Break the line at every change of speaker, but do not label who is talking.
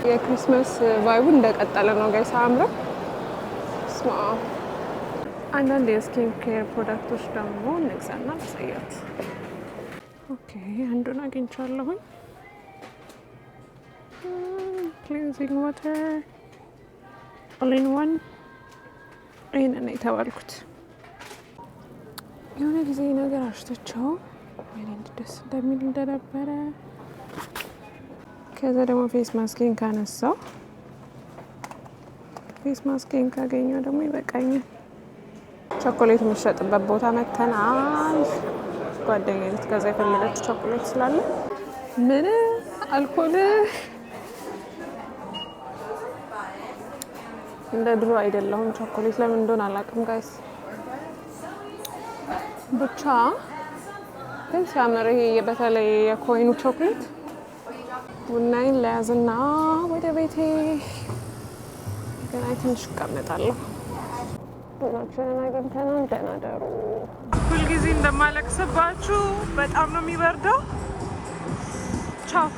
የ Christmas vibe ኡ እንደቀጠለ ነው guys። አያምርም? ስማ፣ አንዳንድ የ skin care product ኦች ደግሞ እንግዛና ላሳያችሁ። Okay፣ አንዱን አግኝቻለሁኝ። Cleansing water all in one፣ ይህንን ነው የተባልኩት። የሆነ ጊዜ ነገር አሽተቸው ወይኔ እንዴት ደስ እንደሚል እንደነበረ። ከዛ ደግሞ face mask ኤን ካነሳው፣ face mask ኤን ካገኘው ደግሞ ይበቃኛል። ቸኮሌት የሚሸጥበት ቦታ መተናል። ጓደኛ ልትገዛ የፈለገችው ቸኮሌት ስላለ ምን አልኮል እንደ ድሮ አይደለሁም። ቸኮሌት ለምን እንደሆነ አላውቅም guys። ብቻ ግን ሲያምር ይሄ በተለይ የ coin ኡ ቾኮሌት። ቡናዬን ለያዝና ወደ ቤቴ ገና ትንሽ እቀመጣለሁ። ቡናችንን አግኝተናል። ደህና ደሩ። ሁልጊዜ እንደማለቅስባችሁ በጣም ነው የሚበርደው። ቻው።